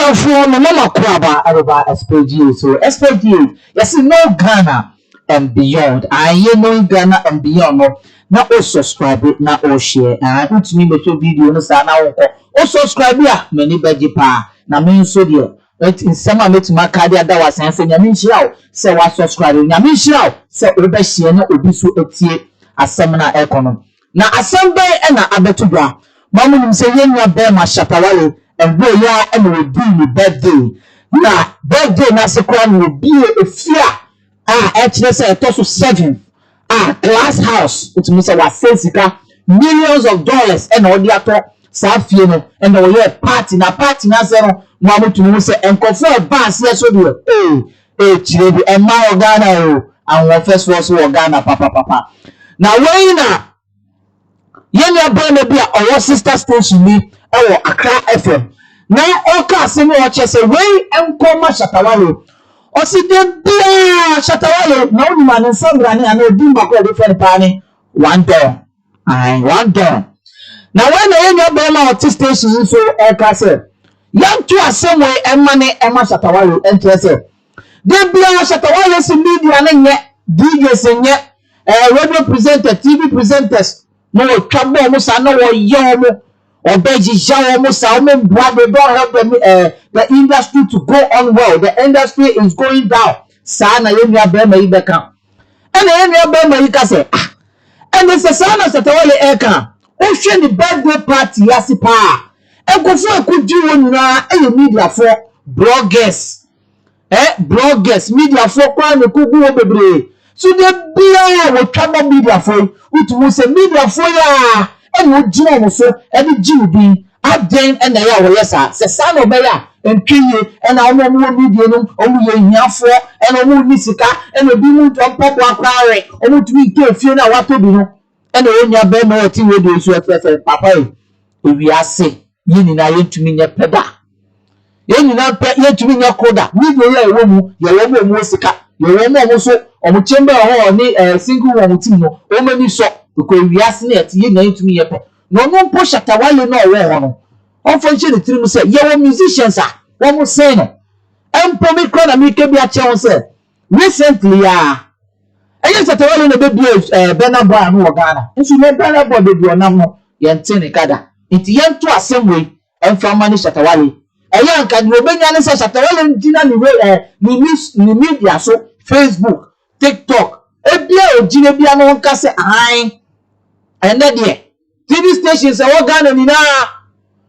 Abusuafoɔ, me mama koraba ɛbɛba SPGA so. SPGA yɛsi no Ghana and beyond. Ayɛ no Ghana and beyond no na o subscribe na o share. Ah, wotumi bɛhwɛ video no saa na wonkɔ o subscribe a, m'ani bɛgye paa. Na me nso deɛ, nsɛm a mɛtumi aka de ada w'asan sɛ Nyame nhyira wo sɛ wasubscribe, Nyame nhyira wo sɛ wobɛhyia na obi so atie asɛm no a ɛkɔ no. Na asɛm bɛn ɛna abɛto dwa ma mo nim sɛ yɛn nua bɛrima Shatta Wale mmerɛ yi a ɛna wɔdii ne birthday, na birthday n'ase koraa na wɔbie efie a ɛkyerɛ sɛ ɛtɔ so seven a glass house. Wotumi sɛ wasɛ sika millions of dollars ɛna ɔde atɔ saa fie no, ɛna ɔyɛ party. Na party n'asɛ no mo a motumi ho sɛ nkɔfoɔ ɛba aseɛ so deɛ, ee kyerɛ bi ɛmma wɔ Ghana o, ahoɔfɛsoɔ so wɔ Ghana papapapa. Na wei na yɛn nua barima bi a ɔwɔ sister station bi ɛwɔ Accra FM na ɔka asɛm a ɔkyerɛ sɛ wei nkɔma Shatta Wale. Ɔsi de biara Shatta Wale na onim a ne nsa mbrane ana odi mako a yɛde fɛ no paa ne one don ayi one don. Na wei na yɛn nua barima a ɔte station yi so ɛka sɛ yɛnto asɛm wei ɛma ne ɛma Shatta Wale, ɛnkyerɛ sɛ de biara Shatta Wale si media ne nyɛ DJs, nyɛ radio presenter, TV presenters, na wɔtwa bɔɔl mo saa na wɔyɛ wɔn ɔbɛgyegya wɔn saa, wɔn mboa. They don't help the industry to go on well. The industry is going down. Saa na yɛn nua barima yi bɛka. Ɛna yɛn nua barima yi ka sɛ, ah, ɛna sɛ saa na Shatta Wale ɛka, wohwɛ ne birthday party ase paa, nkurɔfoɔ a ɛkɔgye wɔn nyinaa ɛyɛ mediafoɔ, bloggers, bloggers, mediafoɔ koraa na ɛkɔgu hɔ bebree so. De biara wɔtwa bɔ mediafoɔ yi, wotumu sɛ mediafoɔ yi a ɛna wogyina wɔn so ɛde gye wo din adan, ɛna ɛyɛ a wɔyɛ saa sɛ saa na ɔbɛyɛ a ntwe yie. Ɛna wɔn a wɔwɔ media no, wɔn yɛ hiafoɔ, ɛna wɔn ni sika, ɛna ebi mu mpaboa koraa we wɔn tumi ntɔ efie no a watɔ bi no. Ɛna wɔn nua bɛrima a ɔte radio so ɛfɛ sɛ papa yi, ewiase yɛn nyinaa yɛntumi nyɛ pɛ da, yɛn nyinaa pɛ yɛntumi nyɛ koro da. Media yi a ɛwɔ mu, yɛwɔ mu a wɔn sika, yɛwɔ mu a wɔn nso wɔn chamber hɔ ne single wɔn team no, wɔn ani sɔ ekɔ. Ewiase ne yɛte, yɛn nyinaa yɛntumi nyɛ pɛ. Na ɔno mpo Shatta Wale no a ɔwɔ hɔ no, ɔmfa nhyɛ ne tirim sɛ yɛwɔ musicians a wɔn sɛn no mpo. Mi kura na mi ke bi akyerɛ wɔn sɛ recently a ɛyɛ Shatta Wale na ebebie Burna Boy ano wɔ Ghana nso, na Burna Boy beebi ɔnam no, yɛn te ne kada. Nti yɛn to asɛm wei ɛnfa ma ne Shatta Wale. Ɛyɛ anka deɛ obenya ne sɛ Shatta Wale gyina ne way ne media so, Facebook, TikTok, ebi a ogyina bi ano nka sɛ ahan ɛnɛ deɛ TV stations ɛwɔ Ghana nyinaa,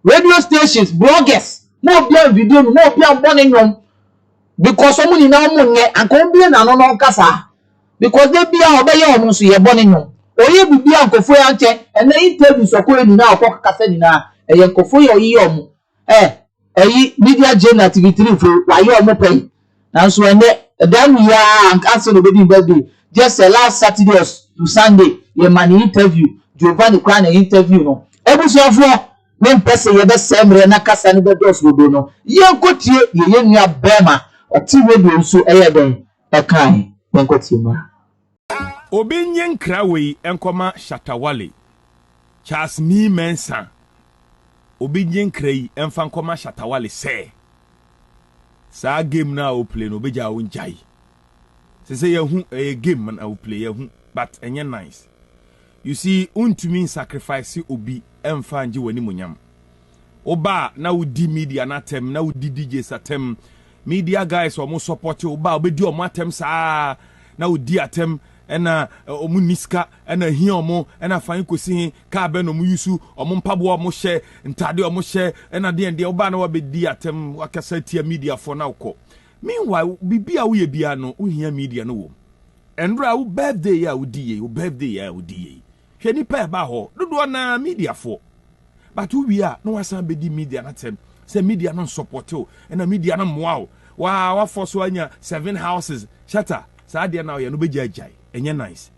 radio stations, bloggers, mo obi a video no, mo obi a mbɔ ne nnwom, because ɔmo nyinaa ɔmo nyɛ anka ɔmo bie n'ano na ɔnka saa, because de bi a ɔbɛyɛ ɔmo nso yɛ bɔ ne nnwom, oyɛ bibi a nkɔfo yɛ ankyɛn. Ɛnɛ interviews ɔkɔ yɛ nyinaa, ɔkɔ kasa nyinaa, ɛyɛ nkɔfo yɛ ɔyiyɛ ɔmo ɛyi media general TV3 fo wayɛ ɔmo pɛn. Nanso ɛnɛ ɛdan mu yɛ a ansa na obedi birthday, just last Saturday or to Sunday, yɛ ma ne interview, Giovanni kora ne interview no. Ebusuafoɔ, ne mpɛ sɛ yɛbɛsɛɛ mmerɛ na kasa no bɛdɔɔso bebree no, yɛnkɔ tie yɛyɛ nua bɛrima ɔte radio nso ɛyɛ dɛn ɛkae. Yɛnkɔ tie mu. Obi nye nkra wei nkɔma Shatta Wale, Charles Mi Mensa. Obi nye nkra yi mfa nkɔma Shatta Wale sɛ saa game no a oplay no, obɛgya wo ngyae sɛ yɛhu ɛyɛ game na oplay, yɛhu, but ɛnyɛ nice. You see, wontumi sacrifice obi ɛmfa ngye w'animonyam. Woba na wodi media no atɛm, na wodi DJs atɛm, media guys ɔmo support woba a, wobɛdi ɔmo atɛm saa na wodi atɛm, ɛna ɔmo ni sika, ɛna hia ɔmo, ɛna fan kɔsi he kaa bɛ na ɔmo yusu ɔmo mpaboa, ɔmo hyɛ ntaade, ɔmo hyɛ ɛna deɛ deɛ woba na wabɛdi atɛm, wakasa tia mediafoɔ na wokɔ. Meanwhile, biribi a woyɛ biara no, wohia media no wɔ mu. Ɛnora wo birthday a wodi yei, wo birthday a wodi yei, hwɛ nipa ɛba hɔ dodoɔ naa, mediafoɔ. But wowie a, na wasan bɛdi media no atɛm sɛ media no nsupport o, ɛna media no mmoa o. Waa wafɔ so anya seven houses. Shatta, saa adeɛ na ɔyɛ no, bɛgya agyae, ɛnyɛ nice.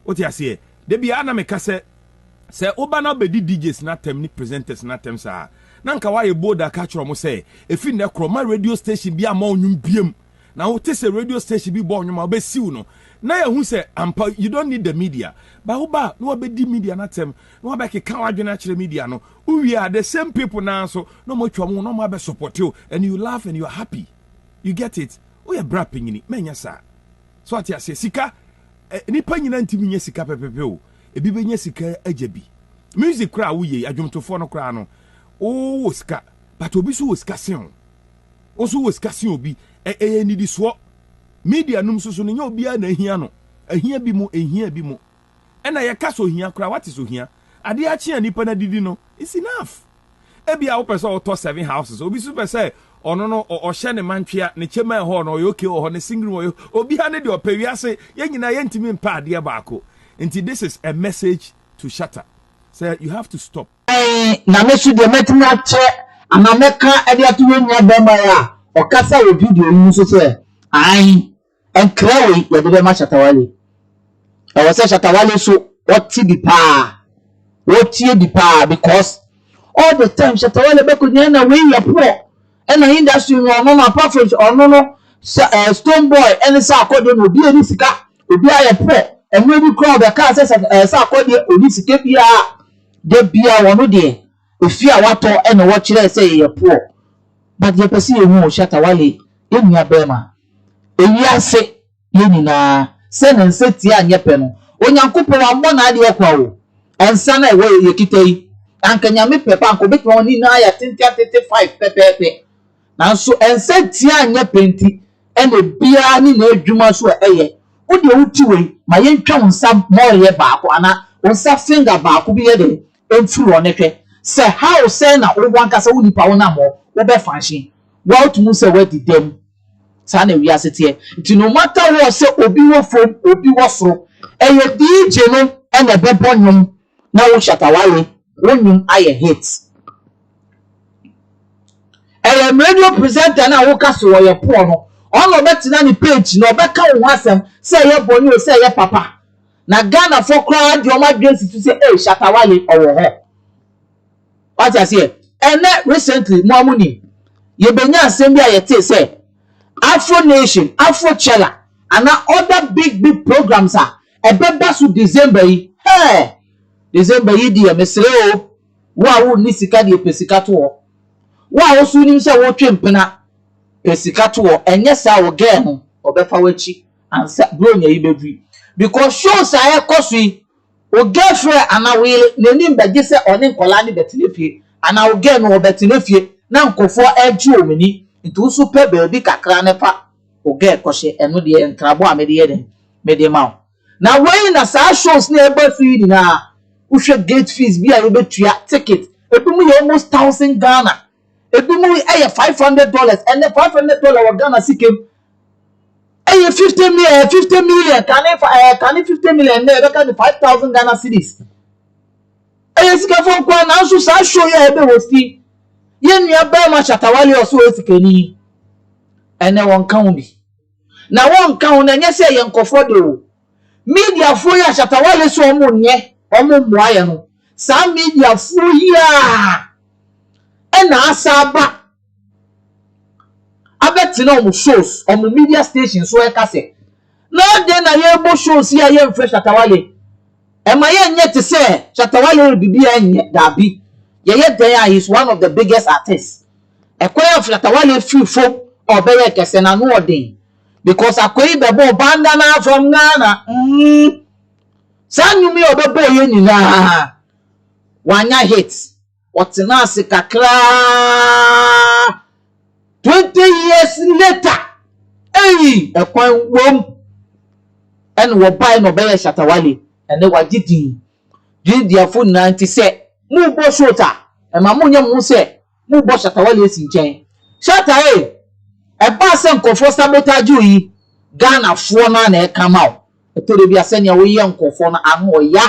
Wote aseɛ? Da biara na meka sɛ woba na wobɛdi DJs n'atɛm ne presenters n'atɛm saa, na nka woayɛ bold aka kyerɛ ɔmo sɛ ɛfiri nnɛ korɔ ma radio station bi ama ɔnwom biem. Na wote sɛ radio station bi bɔ nnwom a, wobɛsiw no na yɛhu sɛ ampa, you don't need the media. Ba woba na wabɛdi media no atɛm na wabɛkeka w'adwene akyerɛ media no, wowie a, the same people naa nso na ɔmo atwa mo na ɔmo abɛ support you and you laugh and you are happy. You get it? Woyɛ bra panyini, mɛnyɛ saa. So ate aseɛ? Sika nipa nyina ntumi nyɛ sika pɛpɛpɛ o. Ebi bɛnya sika agya bi music koraa, woyɛ adwomtofoɔ no koraa no, wowɔ sika, but obi so wɔ sika sen o, wo nso wɔ sika sen obi. Ɛyɛ nidisoɔ. Media num soso no, nyɛ obiara na ahia no, ahia bi mu, ehia bi mu. Ɛna yɛka so ohia koraa, wate so ohia adeɛ akye a nipa na didi no is enough. Ebi a wopɛ sɛ ɔtɔ seven houses, obi nso pɛ sɛ ɔno no ɔhyɛ ne mantwea ne kyɛm ɛhɔ no, ɔyɛ okay wɔ hɔ, ne single room ɔyɛ. Obiara ne deɛ ɔpɛ. Wiase yɛn nyinaa yɛntumi mpa adeɛ baako. Nti this is a message to Shatta sɛ you have to stop. Na me so deɛ mɛtumi akyerɛ anaa mɛka de ato yɛn nua bɛrima yi a ɔkasa wɔ video yi mu nso sɛ ae, nkra wei yɛde bɛma Shatta Wale. Ɛwɔ sɛ Shatta Wale so ɔte bi paa, wɔtie bi paa, because all the time Shatta Wale bɛkɔ nyina na wei yɛ poor, ɛna industry no, ɔno no, apart from ɔno no sɛ Stonebwoy ɛne sɛ akɔdeɛ no, obi ani sika, obi ayɛ poor. Ɛmmerɛ bi koraa ɔbɛkaa sɛ Sarkodie ɔni sika biara da biara, ɔno deɛ efi a watɔ ɛna wɔkyerɛ sɛ yɛyɛ poor. But yɛpɛ sɛ yɛhu Shatta Wale, yɛn nua bɛrima, ewiase yɛn nyinaa sɛ ne nsa tia anyɛ pɛ no, Onyankopɔn wammɔ n'adeɛ kwa o. Nsa no a ɛwɔ yɛkita yi, anka Nyame pɛ pa anka obɛtumi wɔn nyinaa yɛ tenten atete five pɛpɛɛpɛ, nanso nsa tia anyɛ pɛ nti ɛna biara ne n'adwuma so a ɛyɛ. Wodeɛ wote wei ma yɛntwa wo nsa mɔreɛ baako anaa wo nsa finger baako bi yɛ de mfiri hɔ ne hwɛ sɛ how sɛn na wo ankasa wo nipa wo nam hɔ wobɛfa nhye woatumi sɛ woadi dɛm. Saa na wiase teɛ. Nti no matter what, sɛ obi wɔ fam, obi wɔ soro, ɛyɛ DJ no ɛna ɛbɛbɔ nnwom na wo Shatta Wale wo nnwom ayɛ hit. Ɛyɛ radio presenter no a woka so wɔyɛ poor no, ɔno ɔbɛtena ne page na ɔbɛka wo ho asɛm sɛ ɛyɛ bɔne o, sɛ ɛyɛ papa, na Ghanafoɔ koraa deɛ ɔmo adwene si so sɛ ee, Shatta Wale ɔwɔ hɔ. Wate aseɛ? Ɛnɛ recently mo a mo nim, yɛbɛnya asɛm bi a yɛtee sɛ Afro Nation, Afrochella ana other big big programs a ɛbɛba so December yi. Hɛɛ, December yi deɛ, mesrɛ o, wo a wonni sika deɛ, pɛ sika to hɔ. Wo a woso nim sɛ wotwe mpena, pɛ sika to hɔ. Ɛnyɛ saa, wo girl no ɔbɛfa w'akyi ansa buronya yi bɛduri, because shows a ɛkɔ so yi, wo girlfriend anaa wo yere n'anim bɛgye sɛ ɔne nkɔlaa ne bɛtena fie anaa wo girl no ɔbɛtena fie na nkɔfoɔ ɛgye wɔn ani. Nti wo so pɛ baabi kakra ne fa wo girl kɔhyɛ. Ɛno deɛ, nkrabɔ a mede yɛ den mede ma wo na wei na saa shows na ɛba so yi nyinaa, wohwɛ gate fees bi a yɛbɛtua, ticket ebi mu yɛ almost 1,000 Ghana, ebi mu yɛ $500. Ɛnɛ $500 wɔ Ghana sika mu ɛyɛ 50 million, 50 million kane fa kane 50 million nɛ ɛbɛka ne 5,000 Ghana cedis. Ɛyɛ sikafo nkoa. Nanso saa show yi a ɛbɛ host yɛn nua bɛrima Shatta Wale, ɔso ɔyɛ sikani, ɛnɛ wɔn ka ho bi na wɔn ka ho na ɛnyɛ sɛ ɛyɛ nkɔfoɔ de o. Mediafoɔ yi a Shatta Wale so wɔn nyɛ wɔn mmoa yɛ no, saa mediafoɔ yi a ɛna asa aba abɛtena wɔn shows, wɔn media station so ɛka sɛ na adeɛ na yɛrebɔ shows yi a yɛmfrɛ Shatta Wale. Ɛma yɛnyɛ te sɛ Shatta Wale yɛ biribi a ɛnyɛ daabi. Yɛyɛ dɛn a, he is one of the biggest artists. Ɛkwan a Shatta Wale firi fam a ɔbɛyɛ kɛse na ano ɔden, because akɔ yi bɛbɔ Bandana from Ghana. Saa nnwom yi a ɔbɛbɔ yɛ nyinaa wanya hit. Ɔtena ase kakraa, 20 years later, eyi ɛkwan wom ɛna wɔbae na ɔbɛyɛ Shatta Wale. Ɛnɛ wagye din dindiafo nyinaa. Nti sɛ mobɔ show a, ɛma monyɛ mo ho sɛ mobɔ Shatta Wale esi nkyɛn. Shatta e, ɛbaa sɛ nkɔfoɔ sabotage yi, Ghanafoɔ no a na ɛka ma wo. Ɛtɔ de bi a, sɛnea woyɛ nkɔfoɔ no ano ɔya,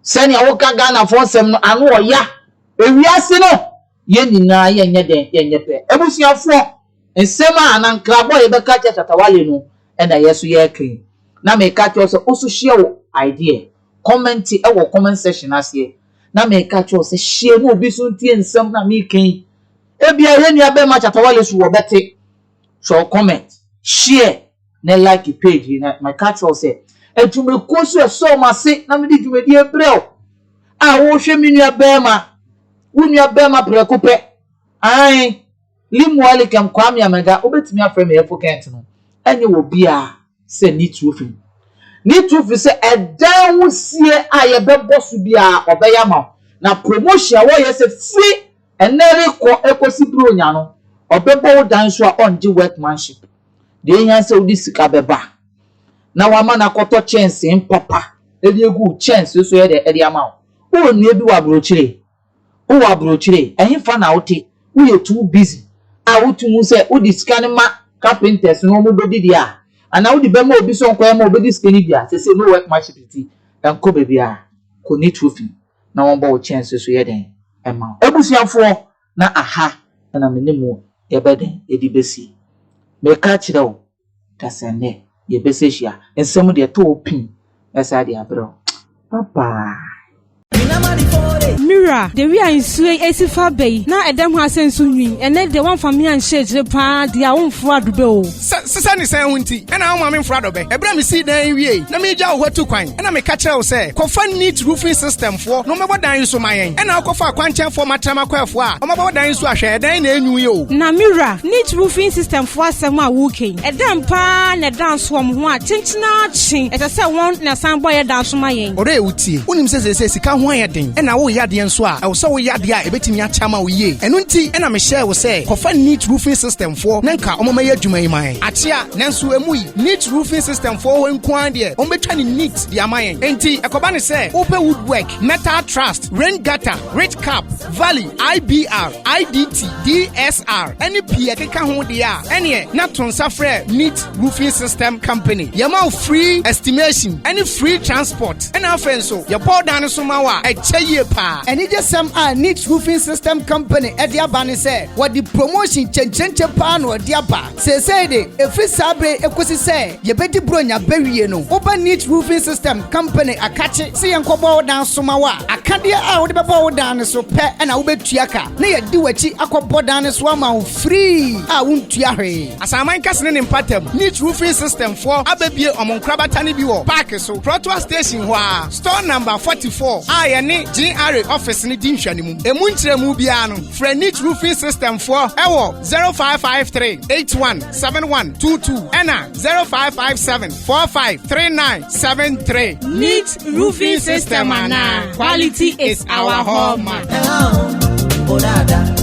sɛnea woka Ghanafoɔ nsɛm no ano ɔya. Ewiase no yɛn nyinaa yɛnyɛ dɛn, yɛnyɛ pɛ. Abusuafoɔ, nsɛm a anankrabɔ a yɛbɛka kyerɛ Shatta Wale no ɛna yɛ so yɛreka na meka kyerɛ sɛ woso share wo idea, comment ɛwɔ comment section aseɛ. Na meka kyerɛ sɛ share na obi so ntie nsɛm na meka yi. Ebia yɛn nua bɛrima Shatta Wale so wɔbɛte. So comment. Share na like page yi na maka kyerɛ wo sɛ adwumakuo so ɛsɔ wɔn ase na mede dwumadie brɛ wo a wohwɛ me nua bɛrima, wo nua bɛrima prɛko pɛ. Ae, Limualikem Kwame Amega, wobɛtumi afrɛ me Efo Kent no, ɛnyɛ wɔ biara sɛ ne tuo fi. Ne tuo fi sɛ ɛdan ho sie a yɛbɛbɔ so biara ɔbɛyɛ ama wo. Na promotion a wɔyɛ sɛ firi ɛnnɛ rekɔ ɛkɔsi Buronya no, ɔbɛbɔ wo dan so a ɔngye workmanship. Deɛ ehia sɛ wode sika bɛba na wama no akɔtɔ kyɛnsee papa de agu wo kyɛnsee so yɛ dɛ de ama wo. Wowɔ nua bi wɔ aburokyire? Wowɔ aburokyire? Ɛhefa na wote? Woyɛ too busy a wotumi hu sɛ wode sika no ma carpenters no wɔn bɛdi deɛ a, anaa wode bɛma obi sɛ ɔnkɔyɛ ma ɔbɛdi sika no bi a, seesei no workmanship nti ɛnkɔ baabiara. Kɔ ne tuo fi na wɔbɔ wo kyɛnsee so yɛ dɛn ma wo. Abusuafoɔ, na aha na me ne mo yɛbɛ dɛn yɛde bɛsi. Meka akyerɛ wo da sɛ nnɛ yɛbɛsɛ hyia. Nsɛm deɛ ɛtɔ wo pii mɛsan de abrɛ wo. Bye bye. Me wura, the way a nsuo yi esi fa ba yi, na ɛdam ha sɛ nsu nwi. Ɛnɛ deɛ woamfa me anhyɛ akyire paa deɛ a womforo adobɛ o. Sɛ, sɛ ne sɛn ho nti na woma me mforo adɔbɛ? Ɛberɛ a mesii dan yi wiei na meregya wo hɔ atu kwan, ɛna meka kyerɛɛ wo sɛ, Kɔfa Neat Roofing System foɔ na wɔmmɛbɔ dan yi so ma yɛn. Ɛna wokɔfaa kwankyɛnfoɔ matramakwaafoɔ a wɔabɛbɔ dan yi so ahwɛ ɛdan yi na ɛnwu yi o. Na me wura, Neat Roofing System foɔ asɛm a woreka yi, ɛdɛn paa na ɛda nso wɔn ho a kyenkyen ara kye ɛsɛ sɛ wɔn na ɛsan bɔ yɛn dan so ma yɛn? Ɔdɔ yɛ wo tie. Wonim sɛ seesei sika ho ayɛ den, ɛna woreyɛ adeɛ nso a, ɛwɔ sɛ woyɛ adeɛ a ɛbɛtumi akyɛ ama wo yie. Ɛno nti na mehyɛɛ wo sɛ kɔfa Neat Roofing System foɔ na nka wɔmmɛyɛ adwuma yi ma yɛn. Akyea, nanso ɛmu yi, Neat Roofing System foɔ hɔ nko ara deɛ, wɔbɛtwa no neat de ama yɛn. Enti ɛkɔba no sɛ wopɛ woodwork, metal trust, rain gutter, ridge cap, valley, IBR, IDT, DSR, ne pii a ɛkeka ho deɛ a, ɛneɛ na to nsa frɛ Neat Roofing System Company. Yɛma wo free estimation ne free transport, ɛna afei nso yɛbɔ dan no so ma wo a, ɛkyɛ yie paa. Anigyesɛm a Neat Roofing System Company de aba ne sɛ, wɔde promotion kyenkyenkye paa na wɔde aba. Seesei de, ɛfiri saa bere yi kosi sɛ yɛbɛdi Buronya bɛwie no, woba Neat Roofing System Company akakye sɛ yɛnkɔbɔ wo dan so ma wo a, akadeɛ a wode bɛbɔ wo dan no so pɛ na wobɛtua ka na yɛadi w'akyi akɔbɔ dan no so ama wo free a wontua hwee. Asaman kɛse ne ne mpɔtam, Neat Roofing System foɔ abɛbue wɔn nkorabata no bi wɔ park so, Trottoir Station hɔ ara, Store Number 44 a yɛne GRA office no di nhwɛanimu. Emu nkyerɛmu biara no, frɛ Neat Roofing System foɔ wɔ 0553 81 7122 ɛna 0557 45 3973. Neat Roofing System anaa? Quality is our hallmark. Oh,